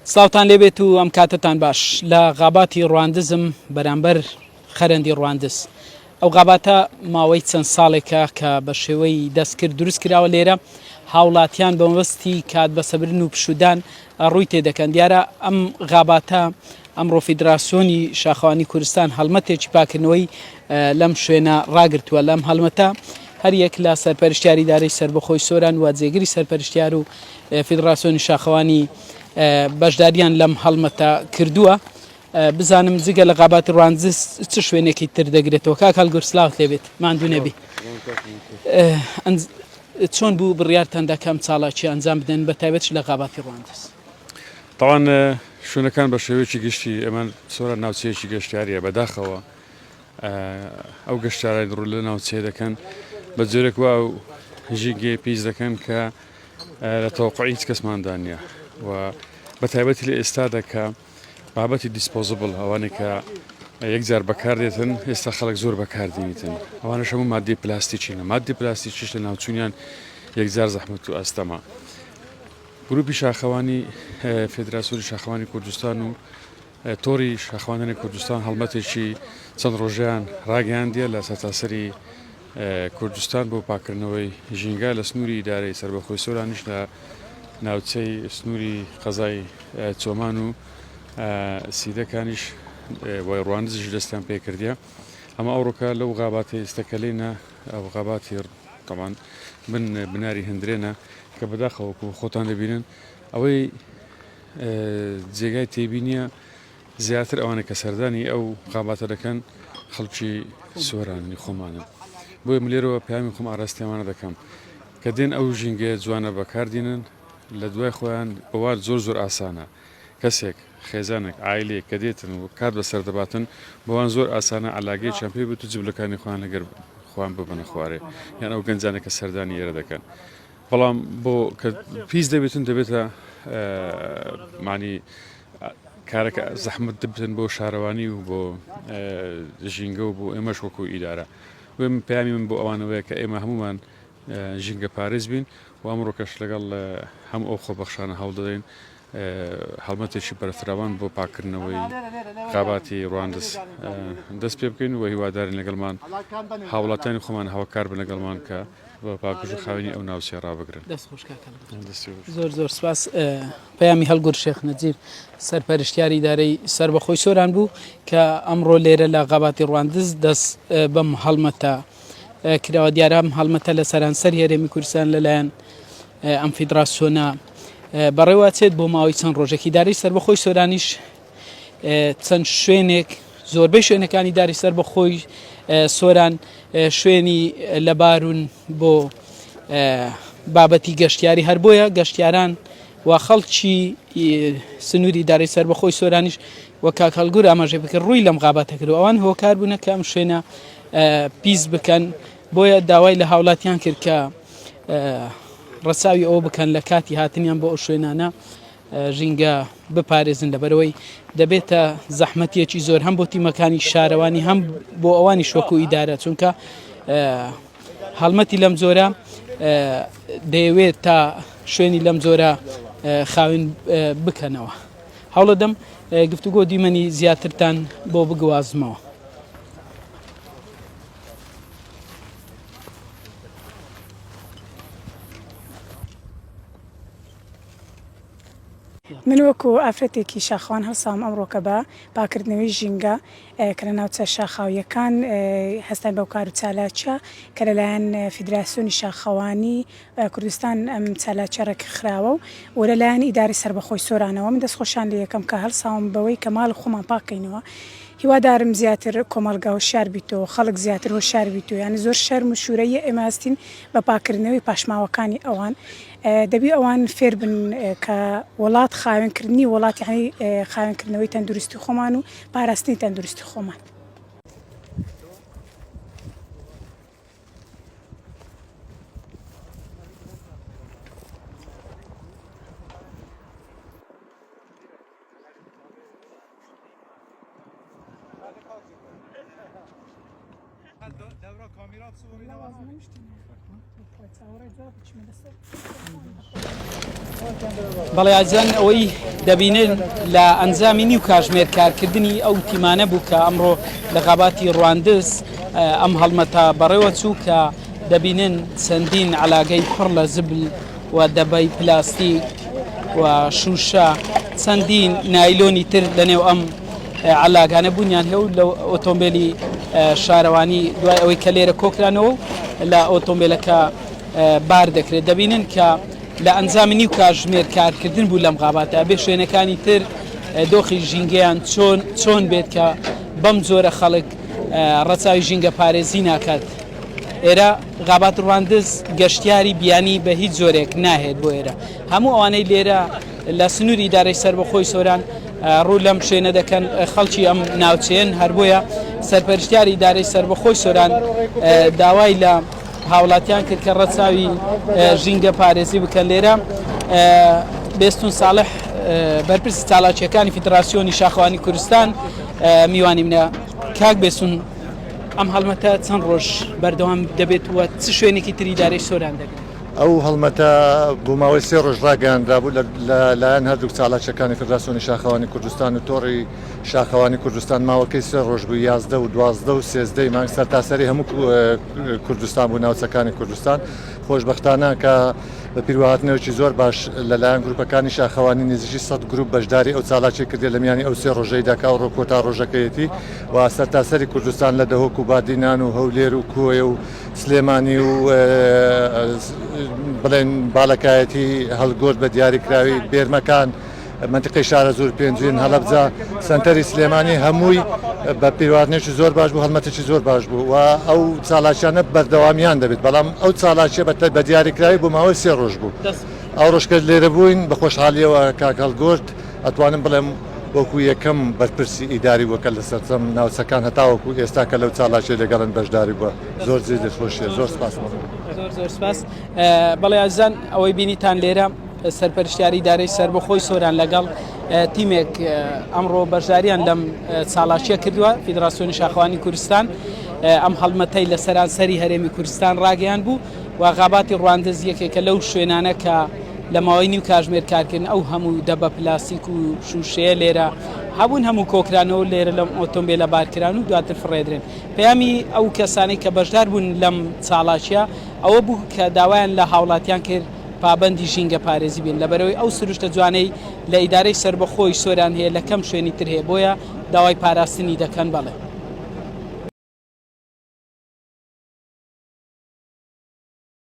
سڵاوتان لێبێت و ئەم کاتەتان باش. لە غاباتی ڕواندزم بەرامبەر خەرەندی ڕواندز. ئەو غاباتە ماوەی چەند ساڵێکە کە بە شێوەی دەستکرد دروست کراوە لێرە هاوڵاتیان بە مەبەستی کات بەسەبرن و پشودان ڕووی تێدەکەن. دیارە ئەم غاباتە ئەمڕۆ فیدراسیۆنی شاخەوانی کوردستان هەڵمەتێکی پاکردنەوەی لەم شوێنە ڕاگرتووە. لەم هەڵمەتە هەریەک لە سەرپەرشتیاری ئیدارەی سەربەخۆی سۆران و جێگری سەرپەرشتیار و فیدراسیۆنی شاخەوانی بەشداریان لەم هەڵمەتە کردووە. بزانم جگە لە غاباتی ڕواندز چ شوێنێکی تر دەگرێتەوە. کاک هەڵگورد سلااوت لێبێت، ماندوو نەبی. چۆن بوو بڕیارتاندا کە ئەم چاڵاکیە ئەنجام بدەن بە تایبەتش لە غاباتی ڕواندز؟ تاوان شوێنەکان بە شێوەیەکی گشتی ئێمە سۆران ناوچەیەکی گەشتیاریە بەداخەوە ئەو گەشتیارانی ڕوو لە ناوچەیە دەکەن بە جۆرێک وا ئەو ژینگەیە پیس دەکەن کە لە تەوەقعی هیچ کەسماندا نییە و بە تایبەتی لە ئێستادا کە بابەتی disposable ئەوانەی کە یەکجار بەکاردێتن ئێستا خەڵک زۆر بەکاردێنیتن ئەوانەش هەموو مادەی پلاستیکینە مادەی پلاستیکیش لە ناوچوونیان یەکجار زەحمەت و ئەستەمە گروپی شاخەوانی فێدراسیۆنی شاخەوانی کوردستان و تۆڕی شاخەوانانی کوردستان هەڵمەتێکی چەند ڕۆژەیان ڕاگەیاندیە لە سەرتاسەری کوردستان بۆ پاکردنەوەی ژینگە لە سنووری ئیدارەی سەربەخۆی سۆرانیش لە ناوچەی سنووری قەزای چۆمان و سیدەکانیش وای ڕواندزیش دەستیان پێکردیە ئەمە ئەوڕۆکە لەو غاباتە ئێستەکەلینە ئەو غاباتی تەمان بن بناری هەندرێنە کە بەداخەوە وەکو خۆتان دەبینن ئەوەی جێگای تێبینیە زیاتر ئەوانە کە سەردانی ئەو غاباتە دەکەن خەڵکی سۆرانی خۆمانن بۆیە من لێرەوە پەیامی خۆم ئاراستەی ئەوانە دەکەم کە دێن ئەو ژینگەیە جوانە بەکاردینن لە دوای خۆیان بەوار زۆر زۆر ئاسانە کەسێک خێزانێک عایلەیەک کە دێتن و کات بەسەر دەباتن بەوان زۆر ئاسانە عەلاگەیەکیان پێ بێت و جبلەکانی خۆیان لەگەر خۆیان ببەنە خوارێ یان ئەو گەنجانە کە سەردانی ئێرە دەکەن بەڵام بۆ کە پیس دەبێتن دەبێتە مانی کارەکە زەحمت دەبێتن بۆ شارەوانی و بۆ ژینگە و بۆ ئێمەش وەکو ئیدارە من پەیامی من بۆ ئەوانەوەیە کە ئێمە هەمومان ژینگە پارێز بین و ئەمڕۆکەش لەگەڵ هەموو ئەو خۆبەخشانە هەوڵ دەدەین هەڵمەتێکی بەرفراوان بۆ پاککردنەوەی غاباتی ڕواندز دەست پێ بکەین و هیوادارین لەگەڵمان هاوڵاتیانی خۆمان هاوکار بن لەگەڵمان کە بە پاکژ و خاوێنی ئەو ناوچەیە ڕابگرن. دەست خۆش کاک هەڵگورد. زۆر زۆر سپاس. پەیامی هەڵگورد شێخ نەجیب سەرپەرشتیاری ئیدارەی سەربەخۆی سۆران بوو کە ئەمڕۆ لێرە لە غاباتی ڕواندز دەست بەم هەڵمەتە کراوە. دیارە ئەم هەڵمەتە لە سەرانسەری هەرێمی کوردستان لەلایەن ئەم فیدراسیۆنە بەڕێوەچێت بۆ ماوەی چەند ڕۆژێک. ئیدارەی سەربەخۆی سۆرانیش چەند شوێنێک زۆربەی شوێنەکانی داری سەر بەخۆی سۆران شوێنی لەبارون بۆ بابەتی گەشتیاری هەر بۆیە گەشتیاران و خەڵکی سنووری داری سەربەخۆی سۆرانیش و کاک هەڵگور ئاماژەی بکرد ڕووی لەم غاباتە کرد و ئەوان هۆکار بوونە کە ئەم شوێنە پیس بکەن بۆیە داوای لە هاوڵاتیان کرد کە ڕەچاوی ئەوە بکەن لە کاتی هاتنیان بۆ ئەو شوێنانە ژینگە بپارێزن لەبەرئەوەی دەبێتە زەحمەتیەکی زۆر هەم بۆ تیمەکانی شارەوانی هەم بۆ ئەوانی شۆک و ئیدارە چونکە هەڵمەتی لەم جۆرە دەیەوێت تا شوێنی لەم جۆرە خاوێن بکەنەوە هەوڵەدەم گفتوگۆ دیمەنی زیاترتان بۆ بگوازمەوە. من وەکو ئافرەتێکی شاخەوان هەڵساوم ئەمڕۆکە بە پاکردنەوەی ژینگە کە لە ناوچە شاخاوییەکان هەستاین بەو کار و چالاکیە کە لەلایەن فیدراسیۆنی شاخەوانی کوردستان ئەم چالاکیە ڕێکخراوە و لەلایەن ئیدارەی سەربەخۆی سۆرانەوە من دەستخۆشیان لێ یەکەم کە هەڵساوم بەوەی کە ماڵی خۆمان پاک کەینەوە هیوادارم زیاتر کۆمەڵگا هۆشیار بیتەوە خەڵک زیاتر هۆشیار بیتەوە یانی زۆر شەرم و شورەییە ئێمە هەستین بە پاکردنەوەی پاشماوەکانی ئەوان دەبی ئەوان فێر بن کە وڵات خاوێن کردنی وڵات یانی خاوێن کردنەوەی تەندروستی خۆمان و پاراستنی تەندروستی خۆمان. بەڵێ ئازیزان ئەوەی دەبینن لە ئەنجامی نیو کاژمێر کارکردنی ئەو تیمانە بوو کە ئەمڕۆ لە غاباتی ڕواندز ئەم هەڵمەتە بەڕێوە چوو کە دەبینن چەندین عەلاگەی پڕ لە زبل و دەبەی پلاستیک و شووشە چەندین نایلۆنی تر لەنێو ئەم عەلاگانە بوونیان هەیە و لە ئۆتۆمبیلی شارەوانی دوای ئەوەی کە لێرە کۆکرانەوە و لە ئۆتۆمبیلەکە بار دەکرێت دەبینن کە لە ئەنجامی نیو کاتژمێر کارکردن بوو لەم غاباتە ئەبێ شوێنەکانی تر دۆخی ژینگەیان چۆن چۆن بێت کە بەم جۆرە خەڵک ڕەچاوی ژینگە پارێزی ناکات ئێرە غابات ڕواندز گەشتیاری بیانی بە هیچ جۆرێک ناهێت بۆ ئێرە هەموو ئەوانەی لێرە لە سنووری ئیدارەی سەربەخۆی سۆران ڕوو لەم شوێنە دەکەن خەڵکی ئەم ناوچەیەن هەر بۆیە سەرپەرشتیاری ئیدارەی سەربەخۆی سۆران داوای لە هاوڵاتیان کرد کە ڕەچاوی ژینگە پارێزی بکەن لێرە بێستون ساڵح بەرپرسی چالاکیەکانی فیدراسیۆنی شاخەوانی کوردستان میوانی منە کاک بێستون ئەم هەڵمەتە چەند ڕۆژ بەردەوام دەبێت و چ شوێنێکی تری ئیدارەی سۆران دەگرێت؟ ئەو هەڵمەتە بۆ ماوەی سێ ڕۆژ ڕاگەیاندرابوو لە لایەن هەردووک چالاکیەکانی فیدراسیۆنی شاخەوانی کوردستان و تۆڕی شاخەوانی کوردستان ماوەکەی سێ ڕۆژ بوو 11 و 12 و سێزدەی مانگ سەرتاسەری هەموو کوردستان بوو ناوچەکانی کوردستان خۆشبەختانە کە بە پیرواهاتنەوەکی زۆر باش لەلایەن گروپەکانی شاخەوانی نزیکی 100 گروپ بەشداری ئەو چالاکی کردێ لە میانی ئەو سێ ڕۆژەیدا کە ئەوڕۆ کۆتا ڕۆژەکەیەتی و سەرتاسەری کوردستان لە دهۆک و بادینان و هەولێر و کۆیە و سلێمانی و بڵێن باڵەکایەتی هەڵگۆرد بە دیاریکراوی بێرمەکان مەنتیقەی شارەزوور، پێنجوێن، هەڵەبجە، سەنتەری سلێمانی هەمووی بە پیرواردنێکی زۆر باش بوو، هەڵمەتێکی زۆر باش بوو و ئەو چالاکیانە بەردەوامیان دەبێت، بەڵام ئەو چالاکیە بە بە دیاریکراوی بۆ ماوەی سێ ڕۆژ بوو. ئەو ڕۆژ کە لێرە بووین بە خۆشحاڵیەوە کاک هەڵگورد ئەتوانم بڵێم وەکو یەکەم بەرپرسی ئیداری بووە کە لە سەرجەم ناوچەکان هەتاوەکو ئێستا کە لەو چالاکیە لەگەڵن بەشداری بووە زۆر جێی دڵخۆشیە زۆر سپاس. زۆر زۆر سپاس. بەڵێ ئازیزان ئەوەی بینیتان لێرە سەرپەرشتیاری ئیدارەی سەربەخۆی سۆران لەگەڵ تیمێک ئەمڕۆ بەشداریان لەم چاڵاکیە کردووە فیدراسیۆنی شاخەوانی کوردستان ئەم هەڵمەتەی لە سەرانسەری هەرێمی کوردستان ڕاگەیان بوو و غاباتی ڕواندز یەکێکە لەو شوێنانە کە لە ماوەی نیو کاژمێر کارکردن ئەو هەموو دەبە پلاستیک و شوشەیە لێرە هەبوون هەموو کۆکرانەوە لێرە لەم ئۆتۆمبیلە بارکران و دواتر فڕێدرێن پەیامی ئەو کەسانەی کە بەشدار بوون لەم چاڵاکیە ئەوە بوو کە داوایان لە هاوڵاتیان کرد پابەندی ژینگە پارێزی بین لەبەرئەوەی ئەو سروشتە جوانەی لە ئیدارەی سەربەخۆی سۆران هەیە لە کەم شوێنی تر هەیە بۆیە داوای پاراستنی دەکەن بەڵێ.